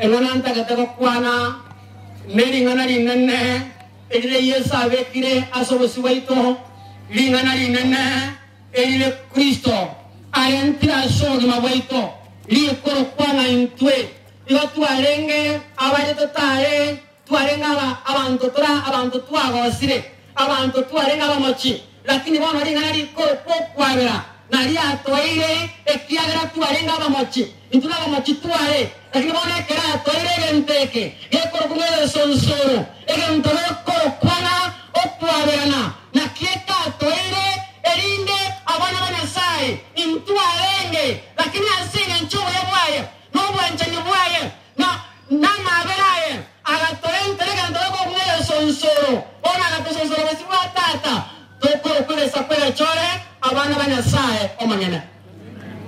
Eng'ana ntagete gokwana nering'ana rinene erire Yeso abekire ase obosio bwaito, ring'ana rinene erire Kristo arentire ase obogima bwaito, rikorokwa ng'a intwe igo twarenge abare totare Twarenge aba abanto tora abanto twagosire, abanto twarenge abamochi, lakini bono ring'ana rikorokwa okwabera nariatoeire, ekiagera twarenge abamochi, intwe nabamochi tware, lakini bono ekero atoeire egento eke gekorokwa ng'a egesonsoro, egento gekorokwa ng'a okwaberana, naki ekatoeire, erinde abana ba Nyasae intwarenge, lakini ase engencho y'obuya bwaye na obwanchani bwaye, Na namaabera aye agatorentera egento gekobuna egesonsoro, bono agatosonsora obosio bwa Tata, tokorokwa egesaku egechore, abana ba Nyasae omonyene.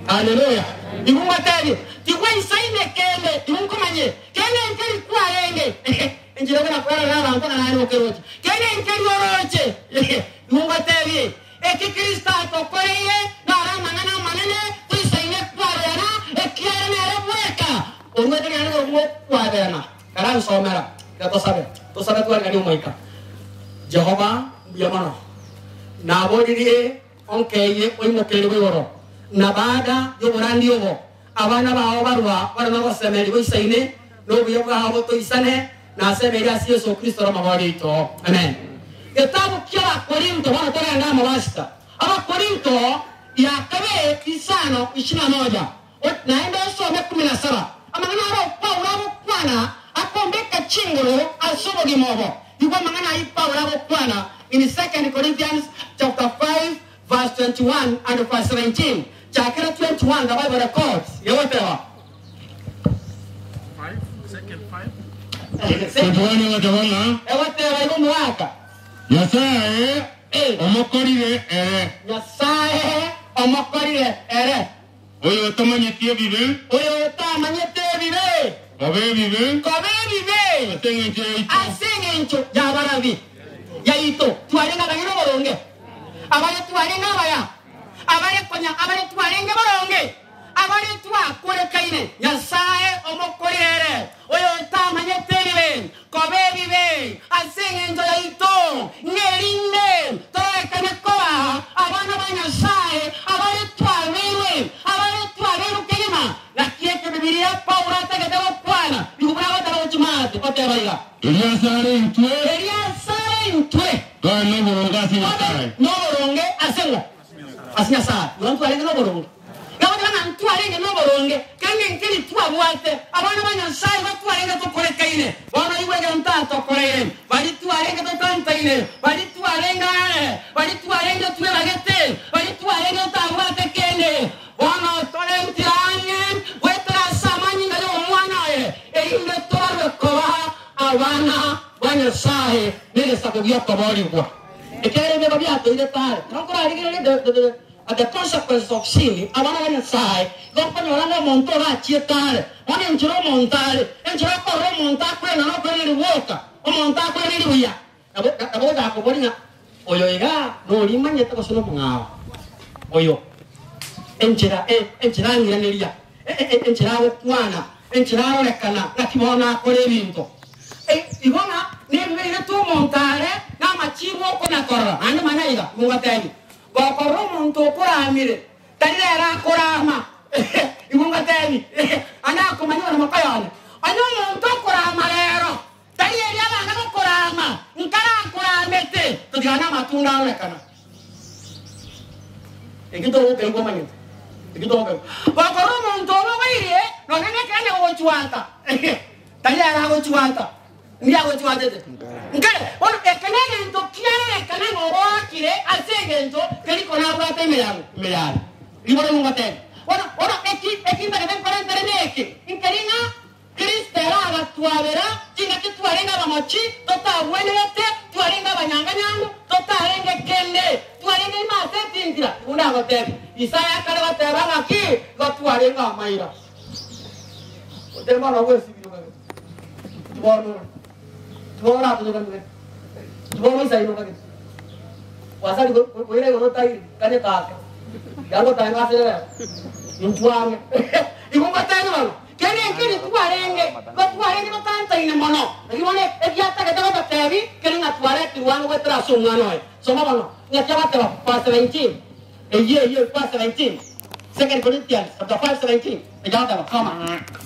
Haleluya! Igo ngotebie, tigwaisaine kende, igo nkomanyie, kende nkeri kwarenge, enchera buna kwarora abanto ng'a naye nokeroche, kende nkeri oroche, igo ngotebie, Eki Kristo atokoreire naro amang'ana amanene toisaine kwaberana, ekiagera nere bweka oruete ring'ana ri'okorokwa okwaberana. Karansomera, tiga tosabe, tosabe twariganie Omoika. Jehova, mbuya mono. Naboririe onkeyie oimokererigwe igoro, na baada y'oborandi obo, abana bao barwa bare nogosemeria goisaine, na obuya bwao botoisane, Nasemeire ase Yeso Kristo Omobori oito. Amen. Getabu ki'Abakorinto, bono togende amo basita. Abakorinto ya kabere isano ishirini na moja, naende osome kumi na saba. Amang'ana aro Paulo agokwana akombeka chinguru ase obogima obo. Igwa amang'ana ayio Paulo agokwana in Second Corinthians chapter 5 verse 21 and verse 17. Chakera 21 the Bible records gegoteba. Totwane goteba ng'a Egoteba igo omogaka. Nyasae omokorire ere. Nyasae omokorire ere. Oyotamanyeti ebibe. Oyotamanyete ebibe. Koba ebibe. Koba ebibe. Ase engencho yaito. Ase engencho y'abarabi yaito. Twarenge abanyene oboronge, abare twarenge abaya, abare konya abare twarenge boronge. Abare twakorekaine, Nyasae omokorire ere oyotamanyete ebibe koba ebibe ase engencho yaito, ng'erinde tororekane koba abana ba Nyasae, abare twabeirwe, abare twabeirwe kegima. Naki ekio Bibilia Paulo atagete gokwana, nigo buna agoteba gochia maate, goteba iga. Erio asare intwe. Erio asare intwe. Tobe noboronge ase Nyasae. Tobe noboronge ase ng'o? Ase Nyasae, igo ntwarenge noboronge. Nagoteba ng'a ntwarenge noboronge, kende nkeri twabwate, abana ba Nyasae igo twarenge tokorekaine. Bono igwe egento atokoreire, baria twarenge totantaine, baria twarenge are, baria twarenge twebagete, baria twarenge totabwate kende, bono torentire ang'e goetera ase amanyinga y'Omwana oye, erinde tobarwe koba abana ba Nyasae negesaku gi'okoboorigwa. Ekiagera ebiaba biatoire tare, ekero nkorarigereria the, the, the, the consequences of sin, abana ba Nyasae, igo nkonyora ng'a omonto orachiete are, bono enchera omonto are, enchera okorora omonto akweng'ana okweneria gwoka, omonto akweneria buya, nabo nabo ogochaka koboria ng'a oyo iga noria imanyete gose nomong'ao oyo. Enchera e, enchera ang'iraneria, e, e, e, enchera agokwana, enchera arorekana, ng'aki bono akora ebinto. Igo ng'a nebibeirete omonto are namachiiko okonya-korora, naende manya iga, igo ngoteebie, gokorora omonto okoramire, tari rero akorama, igo ngoteebie, ande akomanya ore mokoyone. Onye omonto okorama rero, tari erio abana gokorama, nkarakoramete, totiga namatunda arorekana. Ekio togokeigwa omanyete, ekio togokeigwa. Gokorora omonto orogoirie, nonya nekero anya gogochwata. Tari ere agochwata, ndi agochwatete. Nkare, bono eke negento kiarorekana ng'a ogoakire ase egento keria konabwate ime yabo, ime yaye. Riborio ningotebie. Bono, bono eki, eki ntagete nkorentere neke, nkeri ng'a Kristo ere agatwabera chingaki twarenge abamochi, totabwenerete, twarenge abanyanganyangu, totarenge kende, twarenge ime ase etintira. Igo ndagotebie, Isaya akare goteba ng'aki, igo twarenge amaira. Otari bono gwesibire okagete, tibono ore, tibono oratojokanire, tibono oisaine okagete. Gwasari koira igoro otairi, kanye tata, yagotanga ase rero, intwange. Igo ngotebie bono, kende nkeri twarenge, igo. Kebwataine mono. Naki bono egiatagete gototebi kere ng'a twaretirwe ano goetera ase Omwana oye. Soma bono, ng'aki agoteba verse 19. Eyio eyio verse 19. Second Corinthians chapter 5 17. Eki agoteba, soma.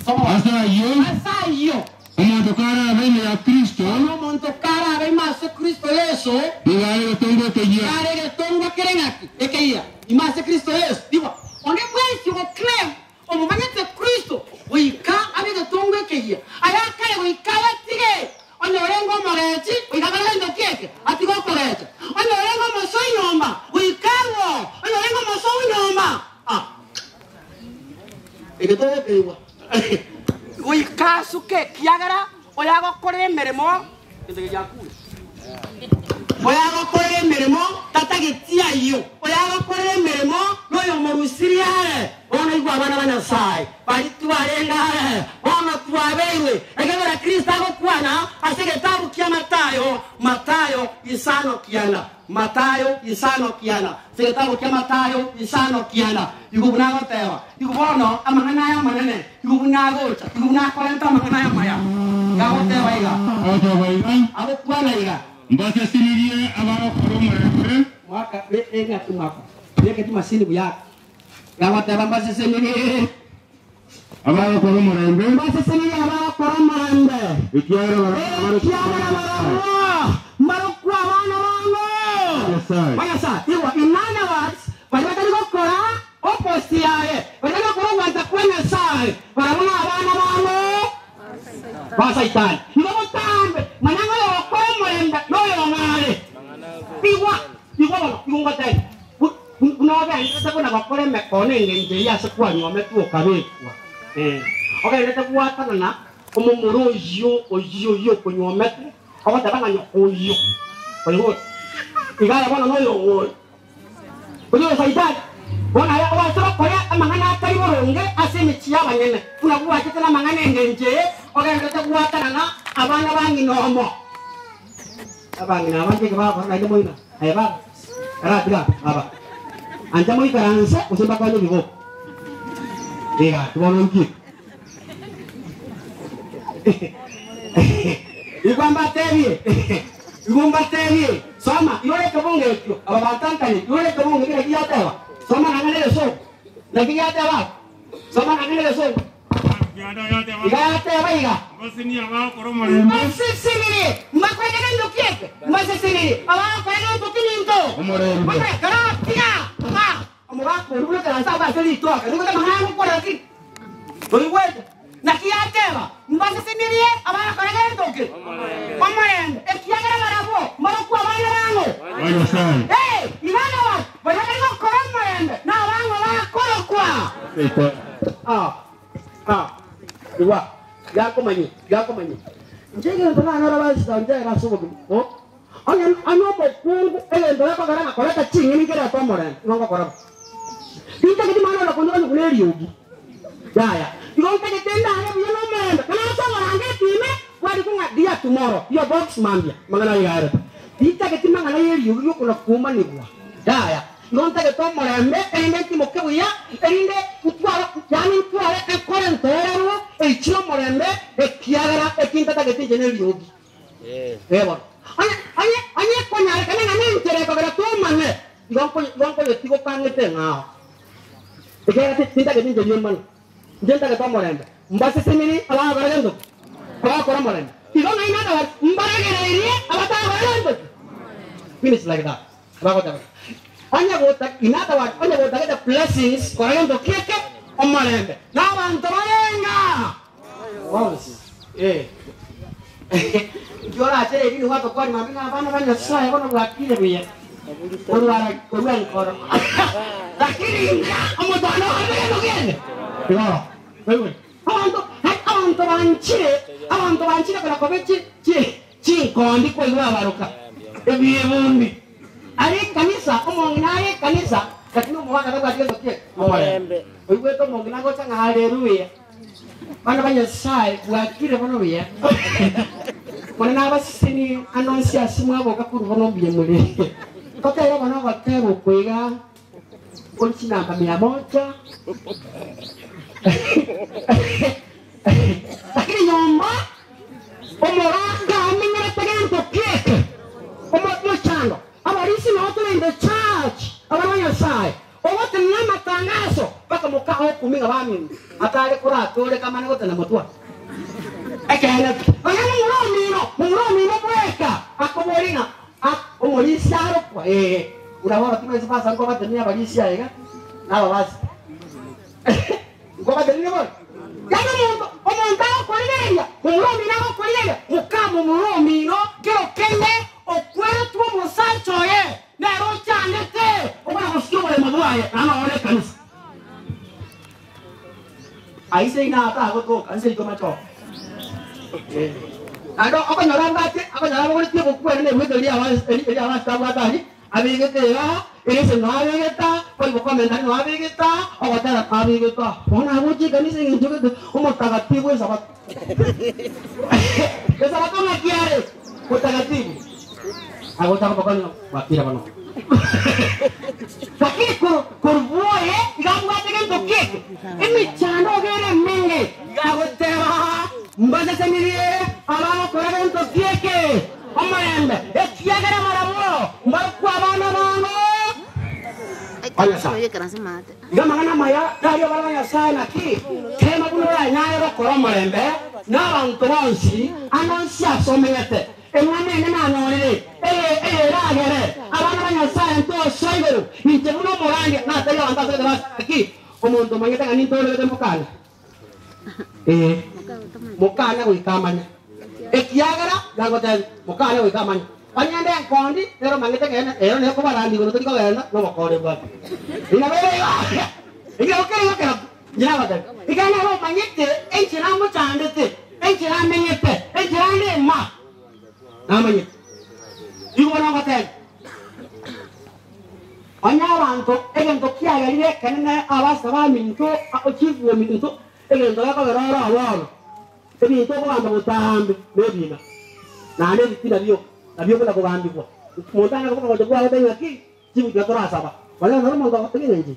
Soma bono. Ase ayio. Ase ayio. Omonto karabe ime ya Kristo. Bono omonto karabe ime ase Kristo Yeso. Nigo are egetongwa ekeyia. Nigo are egetongwa kere ng'aki? Ekeyia. Ime ase Kristo Yeso. Igwa, onde bwensi ogoclaim Omomanyete Kristo goika abe egetongwa ekeyia, ayakare goika ayatige. Onye orenge omogechi, goika akore gento ki eke? Atige okogecha. Onye orenge omosoi nyomba, goika arwoo. Onye orenge omosou nyomba, ah, egetongwa ekeigwa. Goika asuke, ekiagera oyagokorera emeremo, gento eke giakure. Oyagokorera emeremo tatageti ayio, oyagokorera emeremo noyomorusirie are. Bono igwa abana ba Nyasae, baria twarenge are, bono twabeirwe, ekiagera Kristo agokwana ase egetabu kia Matayo, Matayo isano kianda, Matayo isano kianda, ase egetabu kia Matayo isano kianda, igo buna agoteba, Igo bono amang'ana aya amanene, igo buna agocha, igo buna akorenta amang'ana aya amaya, iga agoteba iga. Agoteba iga. Agokwana iga. Mbasesenirie abagokora omorembe. Mwaka engaki mwaka beka chimasini buya. Iga agoteba mbasesenirie. Abagokora omorembe. Mbasesenirie abagokora omorembe. Ekiagera barabwo Ekiagera barabwo mbarokwe abana bang'o? Nyasae. Ba Nyasae. Igwa, in other words, baria batari gokora Oposi yaye, baria bagokora ogwancha kwa Nyasae, barabwo nabana bang'o? Ba Saitani. Igo botambe, manya ng'a oyogokora omorembe noyong'are. Igwa, igwa bono, igo ngotebie, bu- bu- buna ogenderete buna gokora emekono engencho eyio ase kwanyometwe okabekwa, eh, ogenderete gwatanana omomura oyio oyio oyio okonyometwe, ogoteba ng'a nyoko oyio, oigure, iga aye bono noyong'ore. Oyio Saitani, bono aye ogwancha gokora amang'ana atari boronge ase emechie y'abanyene, buna gwachete namang'ana engencho eye, ogenderete gwatanana abana ba ng'ina omo. Abang'ina aba ncheke bagokora naende moino, aye baba, karatiga aba, ancha moikaranse gose mbakonye ebiboko. Iga bono nki? Igwa mbatebie, igwa mbatebie, soma, irora ekebungo ekio, aba bantankani, irora ekebungo ekio naki giateba, soma nang'ana egesongo, naki giateba abwo, soma nang'ana egesongo. Iga yateba iga, Mbasesenirie, mbakore egento ki eke? Mbasesenirie, abagokora egento ki ninto? Omorembe. Karatiga, ah. Omogaka oria buna ekaranse agwo ase ritoke, nigo amang'ana agokwana ki? Toigwete? Naki yateba, Mbasesenirie abarakore gento ki? Omorembe, ekiagera barabwo mbarokwe abana bang'o? Ba Nyasae. Ee, in other words, baria bari gokora omorembe nabang'o bakorokwa? Saitani. Ah, ah, igwa, gakomanyia, gakomanyia. Inche egento nanyora basisa nchera ase obogima, oh. Onye onye omokungu egento gekogera ng'a koreta ching'eni nkerete omorembe, igo ngokora bo. Tintageti mwana oyo konye buna eriogi. Yaya. Igo ntagete ndare buya nomorembe. Kana ase oborangeti ime, kwarikwe ng'a dear tomorrow, your box mambia, amang'ana aye iga arete. Tintageti mang'ana y'eriogi ri'okona kwomanigwa. Yaya. Igo ntagete omorembe, erinde ntimoke buya, erinde ntware, yaani ntware enkoro entoereru eichire omorembe, ekiagera eki ntatagete inche neriogi. Ee bono, onye, onye, onye ekonyarekana ng'a nenchera ekogera tomane, igo nko, igo nkoyetiga okang'ete eng'ao. Ekiagera ti, tintageti inche riomana, inche ntagete omorembe. Mbaseseniri abagokora gento ki? Abagokora omorembe. Igo ng'a in other words, mbaragereirie abatagokora gento ki? Finish like that. Abagoteba iga. Onye gota, in other words, onye gotagete blessings, kora gento ki eke? Omorembe. Na abanto barenga bonsi. Eh. Inki orache reri nigo atokwani mambia ng'a abana ba Nyasaye bono bwakire buya. Korwara korwa enkoro. Lakini inga omotwana okorete gento kende. Igo. Oigwe. Abanto abanto banchire abanto banchire kona kobe chi chi chinkondi kwaigwa babaroka ebiebumbi. Are ekanisa omong'ina are ekanisa lakini omogaka tabwati gento ki omorembe. Oigwete omong'ina agocha ng'a haleluya. Bana ba Nyasae, bwakire bono buya. Bono nabasesenie ande onsi ase mwaboka korwa bono mbuya more. Totere bono ogotera okwo iga kore chinamba mia moja. Lakini nyomba. ng'a baminto, atare koratooreka amane gotena motwe. Ekeene, nonya momura omino, momura omino bweka, akoboria ng'a omorisia arokwa, ee, buna bono timanyeti basa nkobatenenia abarisia aiga, na ababasi. Nkobatenenia bono? Yaani omonto, omonto agokorigereria, momura omino agokorigereria, mokamomura omino kero kende okweretwe omosacha oye, Nere ochandete obuna gosikia oboremo bwaye, na noro ekanisa. Aise ina atagotoka nse ito machoko. Naende okonyora abwate, akonyora abogoretie obokuene na ebuete eria eria abasike abwate aria, abegete iga, erese noo abegete aa, boigo commentary noo abegete aa, ogotera noo abegete aa. Bono agocha ekanisa eng'encho gete omotagatifu esabato. Esabato ng'aki are? Mutagatifu. Agocha komokonya bwakire bono. Lakini korwa oye iga abwate gento kieke, emechando iga ere emenge, iga agoteba, Mbasesenirie abagokora gento kieke, omorembe, ekiagera barabwo mbarokwe abana babo ba Nyasae. Iga amang'ana amaya naria obare ba Nyasae naki tema buna oranyare gokora omorembe nabanto bonsi ande onsi ase omenyete. Eng'ana ende nanyorire, eye eyeragere abana ba Nyasae ntosoa igoro, inche buna omorandia natebie abanto ase egete naki omonto omanyete ng'a nintoorerete mokane? Ee, mokane goika amanye. Ekiagera nagotebia, mokane goika amanye. Onye nde enkondi, nere omanyete ng'a ere ero nere kobaranda igoro tori kogenda nobokori bwake. Inabere igo, ekerogo keria igo kerokio. Inche nabatebia, ekiagera nere omanyete enchera amochandete, enchera amenyete, enchera arema, namanyete. Igo bono ngotebia, onye abanto egento kiagerire ekenene abasa baminto, chifu ominto, egento gekogera ore obono, Ebinto okogamba botambe nebina, naende ebitina bioka nabio buna kogambigwa. Omonto anyare koboka gocha bwao otebe ng'a ki, chibuchwa torasaba. Bono noro omonto agotebia ng'a inche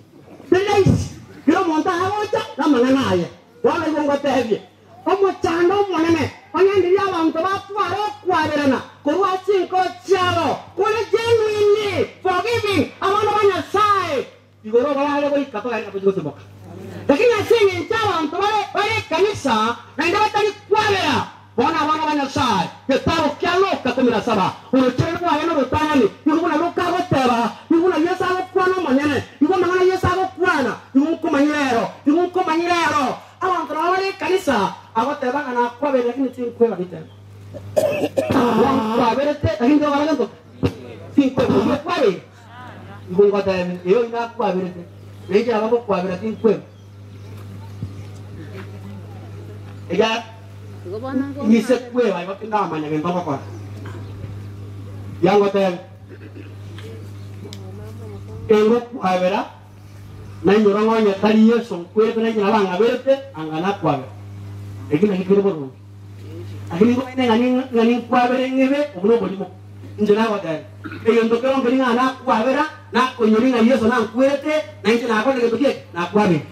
tindi rahisi. Kera omonto agocha namang'ana aye. Bono igo ngotebie, omochando omonene onye ndiria abanto batware okwaberana korwa ase chinkoro chiabo kore genuinely forgiving abana ba Nyasae. Igoro barare goika togende tochie gotimoka. Lakini ase engencho abanto bare bare ekanisa naende batari kwabera, bono abana ba Nyasae, getabu kia Luka 17, orochero rwaye norotang'ani, nigo buna Luka agoteba, nigo buna Yeso agokwana omonyene, nigo amang'ana Yeso agokwana, nigo nkomanyire ero, nigo nkomanyire ero. Abanto nabo bare ekanisa, agoteba ng'a nakwabere lakini tinkweba biteba. Nkwaberete lakini togokora gento ki? Tinkweba. Oyio okwabeire. Igo ngoteebia, Ee, oyio nakwaberete, na inche nabo ngokwabera tinkweba. Ekiagera ing'ise kweba igo tindamanya gento ngokora. Yangoteebia, Engokwabera, nainyora ng'a onye tari Yeso nkwerete na inche nabo ang'aberete, anga nakwabera. Eki nakio kere boronge. Lakini ngomaine ng'a ng'a ninkwabere ng'ebe obwo noborimo. Inche nagotebia, egento kero nkeri ng'a nakwabera, nakoinyori ng'a Yeso nankwerete, na inche nakorire gento ki eke? Nakwabeire.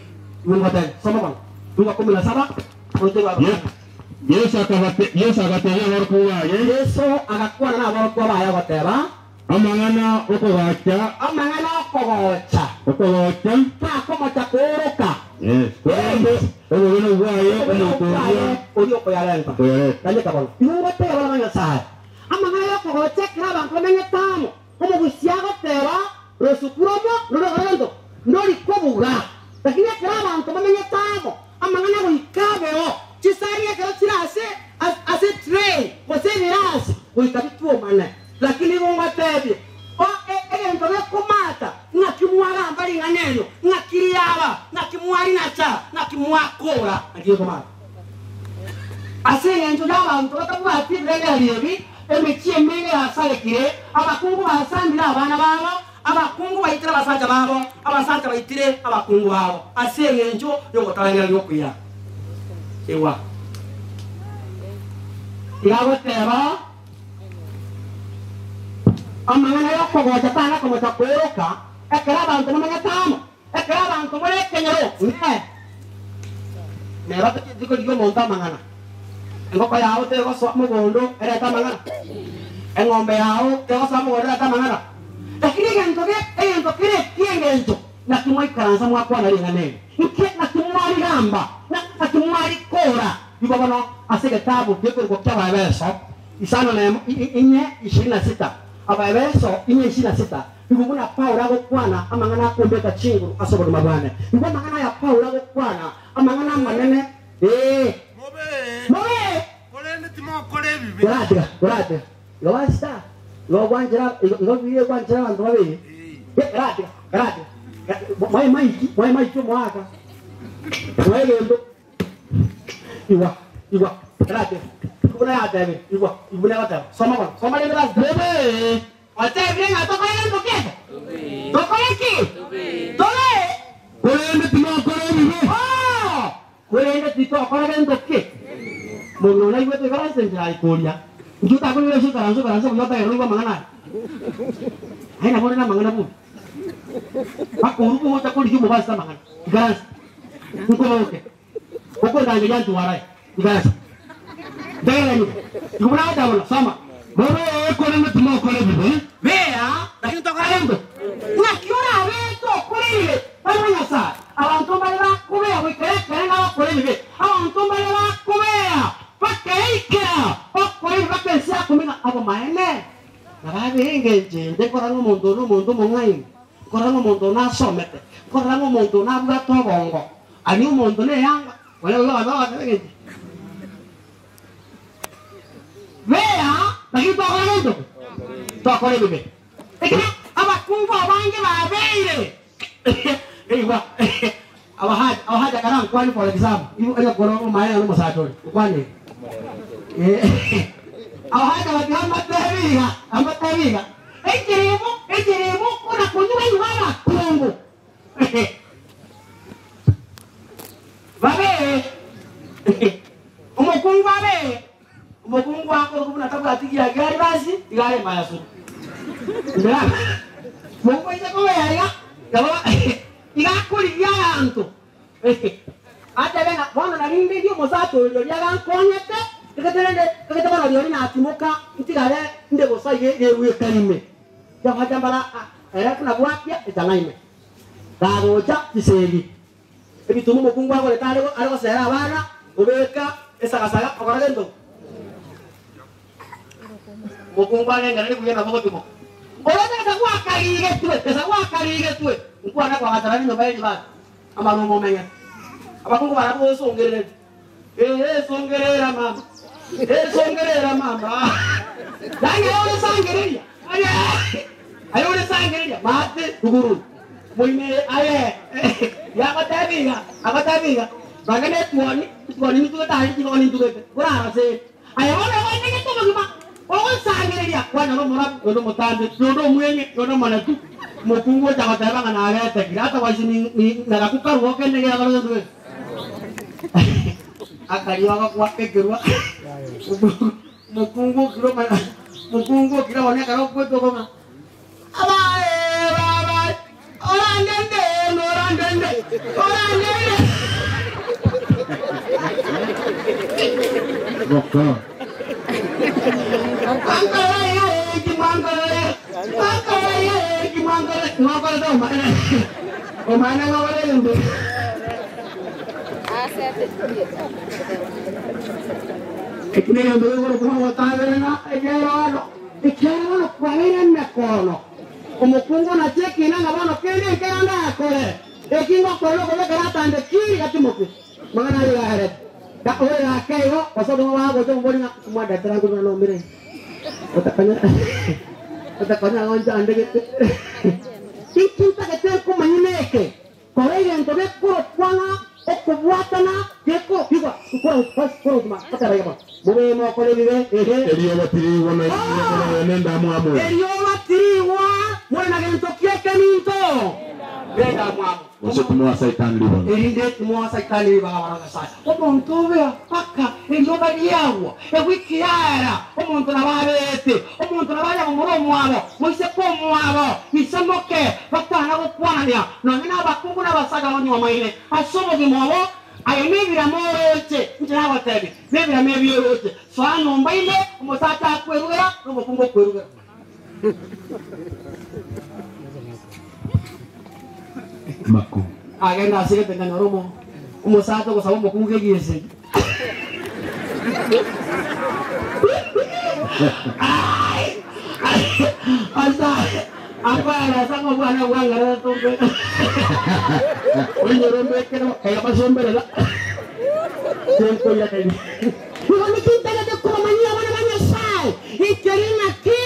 Igo ngotebia, soma bono, Luka 17, oroche rwa Ye- Yeso akabate- Yeso agatebia aborokigwa baye, Yeso agakwana naborokigwa baye agoteba, amang'ana okogocha, Amang'ana okogocha, okogocha, takomocha kooroka. Yes, korende obobe nobwaye omonto oria oria okoyarenta. okoyareta. Tanyeka bono. Igo ngoteba abana ba Nyasae, Amang'ana y'okogocha ekero abanto bamenyete amo, omogusia agoteba, Rosuku romo norogoro gento ndori kobuga. Lakini ekero abanto bamenyete amo, amang'ana goika abeo, chisani ekero chire ase ase etray gose ebirasi goika bituomane. Lakini igo ngotebie, o egento gekomata, ng'aki mwagamba ring'ana erio, ng'aki riaba, ng'aki mwarinacha, ng'aki mwakora, naki gekomata. Ase engencho y'abanto batabwati ebirengererio ebi, emechie emenge yasarekire, abakungu basambire abana babo, abakungu baitire abasacha babo, abasacha baitire abakungu babo, ase engencho y'ogotarengereria okuya. Igwa. Iga agoteba, Amang'ana y'okogocha tana komocha kooroka, ekero abanto bamanyete amo. Ekero abanto more ekenyoro, ng'ee, neba tochieti korigia omonto amang'ana. Engoko yao tegosoa mogondo erete amang'ana, eng'ombe yao tegosoa mogondo erete amang'ana. Lakini egento ge egento kere eki'engencho, naki mwaikaransa mwakwana ring'ana eri? Inki naki mwa. mwarigamba, naki mwarikora. Igo bono ase egetabu gekorokwa ki'Abaefeso isano nemo, inye ishirini na sita, Abaefeso inye ishirini na sita, igo buna Paulo agokwana amang'ana akombeka chinguru ase obogima bwane. Igo amang'ana aya Paulo agokwana, amang'ana amanene, ee. Mobe, Mobe! korende timokora ebibe. Koratiga, koratiga. Igo basita, igo gwanchera, igo igo biria gwanchera abanto babere. Eh, koratiga, koratiga. Mwae maiki, mwae maiki omoaka. Mwae egento. Igwa, igwa, koratiga. Buna yatebire, igwa, buna egoteba. Soma bono, soma rende basi. Mobe, Otebire ng'a tokore gento ki? Tokore ki? Tobe. korende timokora ebibe. Oh! Korende titokora gento ki? Monto oria aigwete igoro ase enchera aikoria, Inki otakorire ase oikaranse oikaranse buya otagere oigwe amang'ana aya? Aye nabo ore namang'ana bobe. Mpaka orue gocha korigia omobaso ase amang'ana. Ikaransa. Nkoboke. Okondangeria ntwarae. Ikaransa. Ntegerera nyuma. Igo buna agoteba bono, soma. Mobe korende timokora ebibe. Bea, lakini tokora gento. Naki orabe tokore ebibe tari bwa Nyasae? Abanto mbare bakobea goikera ekere nabakora ebibe. Abanto mbare bakobea bakeikera okora ebibe mpaka ense yakumenya obomaene. Na babe engencho ende nkorora ng'a omonto one omonto omong'aini, nkorora ng'a omonto one asomete, nkorora ng'a omonto one abwate obongo, aria omonto neyanga, oyo igo abanto bagoteba engencho. Bea, lakini twakora gento ki? Twakora ebibe. Ekero abakungu abange babeire Igwa, abahaja, abahaja kara nkwane for example, igo onye kore omomaene na omosacha ore, nkwane iga. Abahaja batiga amatebi iga, amatebi iga, Ekeremo, ekeremo kona konywa igo abakungu. Babe, omokungu abe, omokungu akorokwa buna tabwati giagi are basi, iga are mayasuru. Ndera, mogoise kobea iga, nabo iga akorigia abanto. Atebe ng'a bono narinde erio omosacha oyo rirorio agankonyete, ekete rende, ekete bono rirorio natimoka ntigare inde bosa iga egweka ime. Yabachia mbara ere buna bwakia echang'a ime. Bagocha chisegi, ebituma omokungu agorete are are gosera abana, obeka esagasaga okora gento. Omokungu areng'anani buya nabo gotimoka. Oroche gesa gwakarigetwe, gesa gwakarigetwe, nkwana kwagachana nenyomba ye ribati, amaruma omenyete. Abakungu barabwo osongerereti, Ee, songerera mama, ee, songerera mama. Yaani aye ore sangereria, aye, aye ore sangereria, maate ruguru, moime aye, yagotebi iga, agotebi iga, nonya na etuoni, etuoni nintugete aria chingoko nintugete, korarase. Aye bono ogoitegete obogima, ogosangereria, kwanyora omorabu, yonde omotambe, yonde omweng'e, yonde omonetu, omokungu ocha goteba ng'a nagetekire, otherwise ni- ni- nagakukarwa okende gekora gento geke. Akarioga gwakekerwa omokungu okire omanya omokungu okire bono ekero okwete okong'a abae babae orandende norandende orandende. Moko. Mwankorere kimwankorere mwankorere kimwankorere mwakorete omwana omwana ng'okore egento. Eki negento gekorokwa ogotaberana ekiagera bono ekiagera bono kwabeire emekono omokungu nachia ekina ng'a bono kende nkere ndakore eki ngokora nokobekera atande kiri gatimoke mang'ana aria gaerete da ore gake igo gose obong'o bagocha omoboria ng'a omwandetera nguru nomire otakonya otakonya gonchandegete inki ntagete nkomanya neke Kora egento gekorokwa ng'a okobwatana gekorokigwa korokwa goteba iga bono, Mobe mokore ebibe, ehe. Erioba tirigwa na inwe more nendamwamu. Erioba tirigwa more na gento ki'ekeminto nendamwamu. Gose timoa Saitani ribaga. Erinde timoa Saitani ribaga barabwo Nyasae. Omonto obe mpaka erioba riagwa, ewiki yaera, omonto nabo abeete, omonto nabo aria momura omwabo, moiseke omwabo, ise moke, batana gokwanania, nonya nabakungu na abasacha banyuomaine ase obogima obo. Aye nebirama oroche, inche nagotebia, nebirama ebi oroche, soa nyomba ime, omosacha akwerugera, na omokungu okwerugera. Mako. Agenda ase egete nkanyora omo. Omosacha ogosaba omokungu egieseri. Ai! Asa akoeresa ng'a obwana bwangerete ombe. Oinyore ombekere kaiga basomberera. Tinkoiraneria. Igo naki ntagete kobamanyia abana ba Nyasae, ekeri ng'aki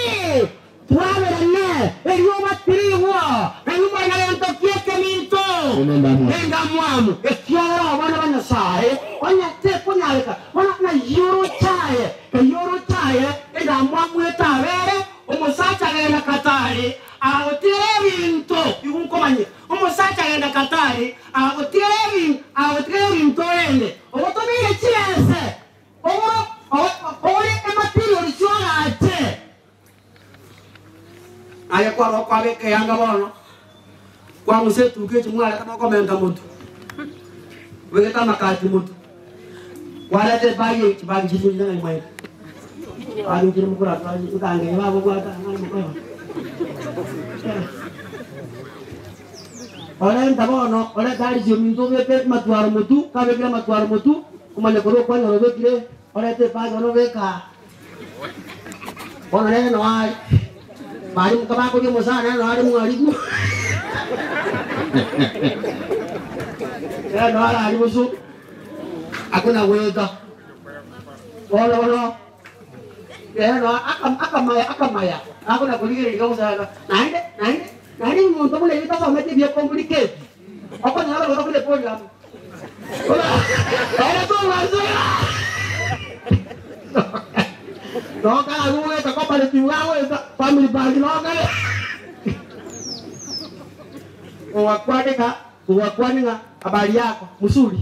Twaberane, erioba tirigwa, nainwe more na gento ki ekeminto? Nendamwamu, ekiagera abana ba Nyasae onye tekonyareka, bono nayio oroche aye, eyio oroche aye endamwamu etabere, omosacha agenda Katari, agotigera ebinto, igo nkomanyia, omosacha agenda Katari, agotigera ebinto, agotigera ebinto orende, ogotomeire chibese, ogore ematerial chi'ogache. Aye kwarora kwabeka eanga bono, kwang'usa etukia echi mwareta mokomenta motwe, obegete amakati motwe, kwareta ebagi eye chibagi chiria chire ng'ai mwaete, bagi chire mokorata nkange bagobwata ng'ai mokoeba. Orenta bono, orete arisi ominto obeke amatwaro motwe, kabekire amatwaro motwe, omanye korwa okwanyora obekire, orete ebagi bono obeka aa. Bono nere noa are, baria nkabakoria omosara nere noa are mwalimu. Nere noa are aria boso, akona goeta. Bono bono, nere noa aka- akamaya akamaya, akona korigereria gosana, naende naende naende omonto buna eyio tasometi ebiya complicate, okonyora abagoro buna eprogram. Ere tobasera. Nokara goeta cooperative gagoeta family bank nokare. Ogakwaneka ogakwane ng'a habari yako mzuri.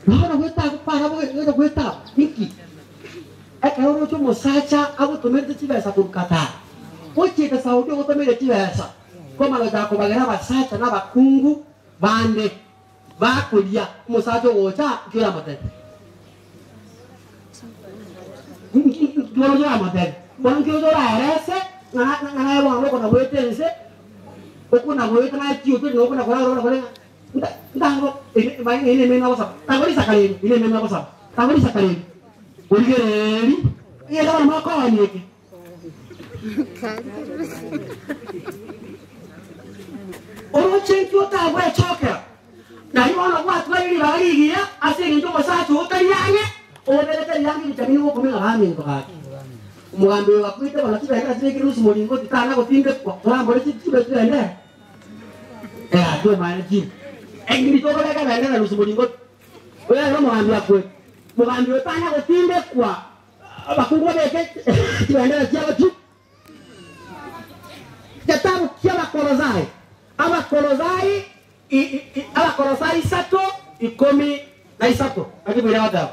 Bono goeta abwo para bono goeta abwo inki? Ekero oroche omosacha agotomerete chibesa korwa Qatar, ochiete Saudi ogotomeire chibesa, kwamanya gochaka kobagera abasacha na abakungu Bande bakoria omosacha ogocha, nki oramotebie? Nki bono oramotebie? Bono nki oraerese ng'a ng'a naye bono okona goeta ense, okona goeta naye chioteri na okona korara okona kore ng'a ntango eye nemene ogosaba, tango risakara eri, eye nemene ogosaba, tango risakara eri, origereeri, egento bono mokooni eke. Oroche nki otagwechokera? Nario bono gwatwarire ribaga rigiya ase engencho omosacha oo tari ang'e, oberete riange ebicha bine gokumia ng'a baminto gaki. Omogambi oyo gakwete bono chibendera chibekire nusu moringoti tana gotindekwa, torambore chibe chibendera. Eh, gaki omanye chire. Engiri tokobeka ebendera nusu moringoti. Oyo ere omogambi akwete. Mogambi oyo tana gotindekwa. Abakungu babeke chibendera chiabo chi Getabu ki'Abakolosai, Abakolosai Abakolosai isato ikomi na isato. Naki buya goteba.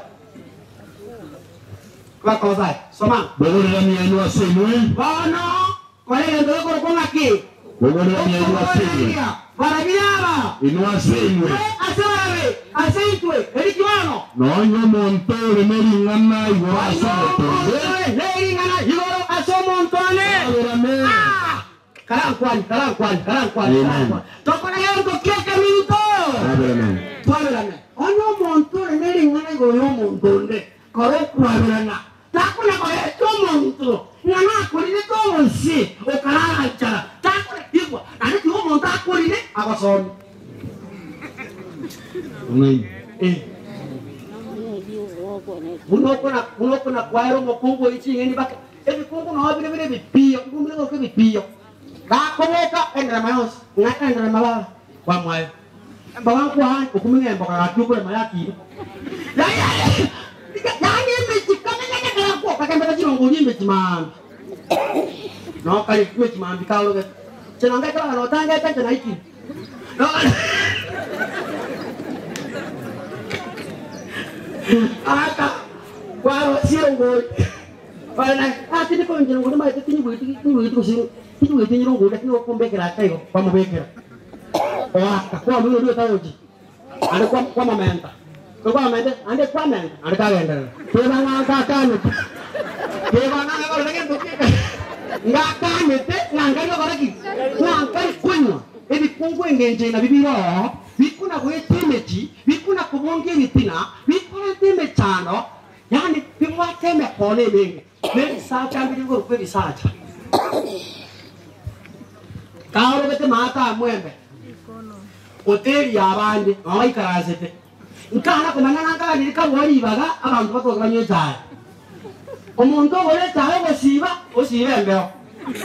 Abakolosai, soma. Bogoreranai inwe ase inwe. Bono kora egento gekorokwa ng'aki? Bogoreranai inwe ase inwe. Okoboreria barabwo aba. Inwe ase inwe. Intwe ase barabwo, ase intwe, eriki bono. Nonya omonto ore nering'ana igoro ase omonto onde. Omonto ore nering'ana igoro ase omonto one. Aberane. Ah! Karankwani, karankwani, karankwani, Amen. karankwani. Tokora gento ki ekeminto? Twaberane. Twaberane. Onye omonto ore nering'ana igoro y'omonto onde, kora okwaberana. Takona kogecha omonto ng'a nakorinete obosie okarara nchara, takona igwa, naende tiga omonto akorine agosomie. Ong'aini. Eh. Buna okona buna okona kwaera omokungu oye ching'eni baka ebikungu noo bire bire ebipiyo, ebikungu bire goka ebipiyo. Gakoboka enderema yonsi, ng'a enderema baba kwamwaye. Emboga nkwane, okuming'a emboga gaki okorema yakire. Yaani emechi kamenyete karakwo kakembete chirongori emechi maambia. Nokare emechi maambia kaorogete. Chenonga ekero notangete inche naikire. Aka kwarosia erongori. Ase nikonye erongori maete tinyigweti tinyigweti gose tinyigweti nyirongori lakini okombekera ake igo kwamobekera. Oaka kwamoira oria otarochi naende kwa kwamomenta ekero kwamomenta naende kwamenta naende kagenderera. Teba ng'a ngakanete, teba ng'a ngakora gento ki ngakanete ng'a nkari gokora ki? Ng'a nkari konywa ebikungu engencho eye nabio bire oo, bikona goeta emechi. Bikuna kobonga ebitina, bikorenta emechando, yaani bibwate emekono emenge, na ebisacha mbire igoro kw'ebisacha. Kaorogete maate amwembe, oteria abande, nabo baikaransete. Nkana komanya ng'a nkaganire karua ribaga abanto batoke banywe echae. Omonto ogore echae ogosiiba, osiibe embeo.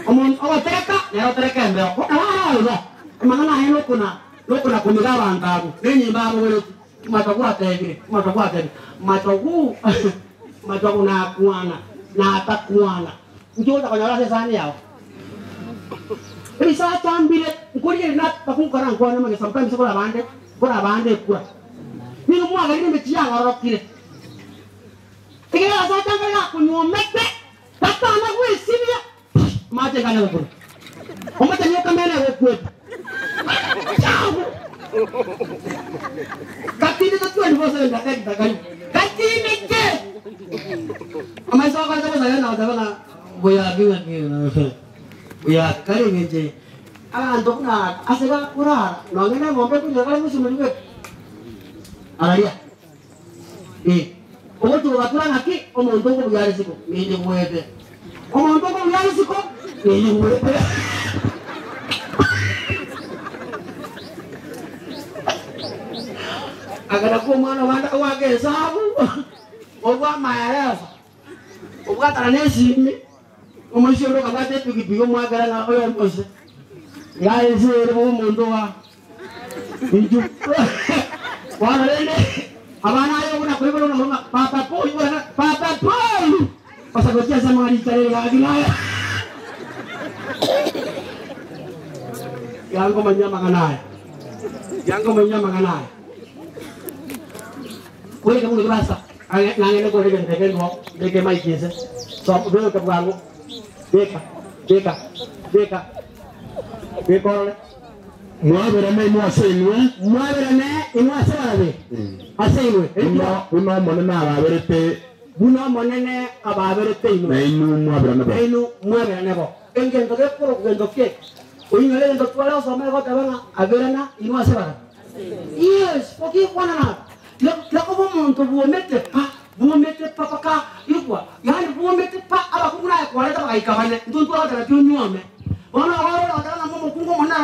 Omonto ogotereka, nere otereke embeo. Araro igo, amang'ana aye nokona nokona komiga abanto abwo, na enyimbo abogoretie. Machogu atebire, Machogu atebire, Machogu, Machogu nakwana, natakwana. Inki ogocha konyora ase esani yao? Ebisacha mbire, nkorigereria na bakunkora nkwane amang'ana sometimes kore abande, kore abande ekura. Nigo mwagerire emechie yagororokire. Ekero abasacha mbare gakonywomete, batana gwesibia, amache ngane gokuna. Omocheni okamena egokwete. Chagu! Gatindete 24/7 dakika karibu. Gatindete! Amaiso akorete bosa genda goteba ng'a buyaki ng'aki buyaki kare eng'encho eye. Abanto buna ase bakorara nonye na eng'ombe ekonywa kare gosimeri bweka. Araria. Eh, ogochia kobatura ng'aki omonto okobuya are isiko ninyigwete. Omonto okobuya are isiko ninyigwete. Agenda kwa omwana obande agoaka esabu, obwa amaelesa, obwatana na esimi, omoisia onde okabwata epikipiki omwakera ng'a oyo omose. Iga ense ere bobe omonto oa. Inchuo. Bono rende, abana aye buna koiborwa na ng'a Papa Paul, ibora ng'a Papa Paul! Ase gochia ase amang'ana richa rere gaki naye. Yangomanyia amang'ana aya. Yangomanyia amang'ana aya. Korende buna basa, nang'ende kore egento eke ndwo, mbeke emic inse. So, beka bwango. Beka, beka, beka. Beka orore. Mwaberane inwe ase inwe. Mwaberane inwe ase barabwo ase inwe. Buna Omonene ababerete. Buna Omonene ababerete inwe. Na inwe mwaberane bo. Na inwe mwaberane bo. Engento gekorokwa gento ki? Oinyore egento tware gosoma egoteba ng'a aberana inwe ase barabwo. Yes, forgive one another. Yakobo omonto bwomete pa, bwomete pa paka igwa, yaani bwomete pa abakungu naye kwareta bagaika bane, intwe ntwagoteba ki onyuome. Bono ogorora goteba ng'a momokungu omonene.